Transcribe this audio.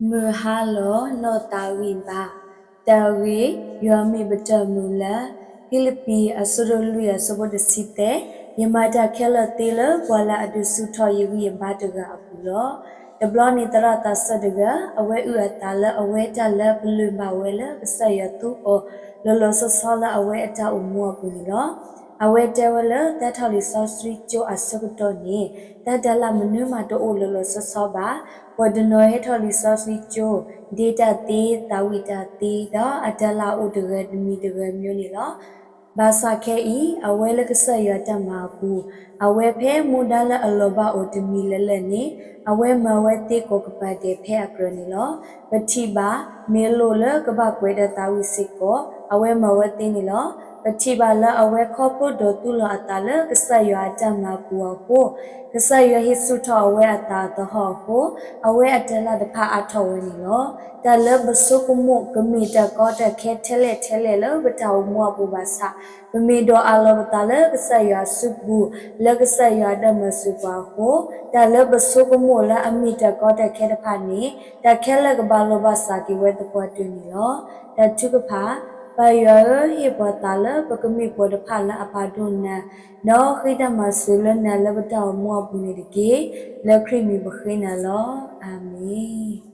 မုၢ်ဟါလီၤနီၢ်သးဂံၢ်ဘါ, တၢ်ဂ့ၢ်, ယွၤမ့ၢ်ပတၢ်မုၢ်လၢ်, ဖံလံးပံး အဆၢဒိၣ်လွံၢ် အဆၢဖိတဆံသၢ, ယမၤတၢ်ခဲလၢာ်သ့လၢပှၤလၢအဒုးဆူၣ်ထီၣ်ယဂံၢ်ယဘါတဂၤအပူၤလီၤ. တဘျီန့ၣ်သရၣ်သးစၢ်တဂၤ အဝဲအုၣ်အသးလၢအဝဲတၢ်လၢပလၢၢ်ဘၣ်ဝဲလၢကစၢ်ယွၤသူအီၤ လီၤလီၤဆီဆီလၢအဝဲအတၢ်အိၣ်မူအပူၤန့ၣ်လီၤ. အဝဲတဲဝဲလၢတၢ်ထီၣ်လံာ်စီဆှံကၠိအဆၢကတီၢ်န့ၣ် တၢ်တလၢ်မနုၤမးတအိၣ်လီၤလီၤဆီဆီဘၣ်. ပှၤတနီၤဟဲထီၣ်လံာ်စီဆှံကၠိ ဒ့တၢ်သ့ သးဝံၣ်တၢ်သ့ ဒီးအတၢ်လၢ်အိၣ်တဂၤတမံၤတဂၤမျိုးန့ၣ်လီၤ. ဘၣ်ဆၣ်ခဲအံၤ အဝဲလၢကစၢ်ယွၤတၢ်မၤအပူၤ အဝဲဖဲမူဒါလၢအလီၤဘၣ်အီၤတမံၤလၢ်လၢ်န့ၣ် အဝဲမၤဝဲသ့ကိးကပၤဒဲးဖဲအကြၢးန့ၣ်လီၤ. ပထံၣ်ဘၣ် မ့ၢ်လိၣ်လၢကဘၣ်ကွဲးဒီးသးဝံၣ်စ့ၢ်ကီး အဝဲမၤဝဲသ့န့ၣ်လီၤ. ပထံၣ်ဘၣ်လၢအဝဲခီဖျိဒိးသူလီၤအသးလၢကစၢ်ယွၤအတၢ်မၤအပူၤအဃိ ကစၢ်ယွၤဟ့ၣ်ဆူၣ်ထီၣ်အဝဲအသးအသဟီၣ်အဃိ အဝဲအတၢ်လၢ်တဖၣ်အါထီၣ်ဝဲန့ၣ်လီၤ. တၢ်လၢပဆိကမိၣ် ကမ့ၢ်တၢ်ကီတၢ်ခဲထဲလဲၣ်ထဲလဲၣ်လၢပတၢ်အိၣ်မူအပူၤဘၣ်ဆၣ် ပမ့ၢ်ဒိးအးလီၤပသးလၢကစၢ်ယွၤအစုပူၤ လၢကစၢ်ယွၤအတၢ်မၤစၢၤပှၤအဃိ တၢ်လၢပဆိကမိၣ်လၢအမ့ၢ်တၢ်ကီတၢ်ခဲတဖၣ်န့ၣ် တၢ်ခဲလၢာ်ကဘၣ်လီၤဘၣ်စးက့ၤဝဲသပှၢ်တၢၢ်န့ၣ်လီၤ. တၢ်ထုကဖၣ်, ပၢ်ယွၤဧၢ, ဟ့ၣ်ပှၤသးလၢပကမ့ၢ်ပှၤတဖၣ်လၢအပာ်ဒိၣ်နၤ, ဒီးဃ့တၢ်မၤစၢၤလၢနၤလၢပတၢ်အိၣ်မူအပူၤန့ၣ်တက့ၢ်. လၢခရံာ်မံၤပဃ့နၤလီၤ. အၤမ့ၣ်.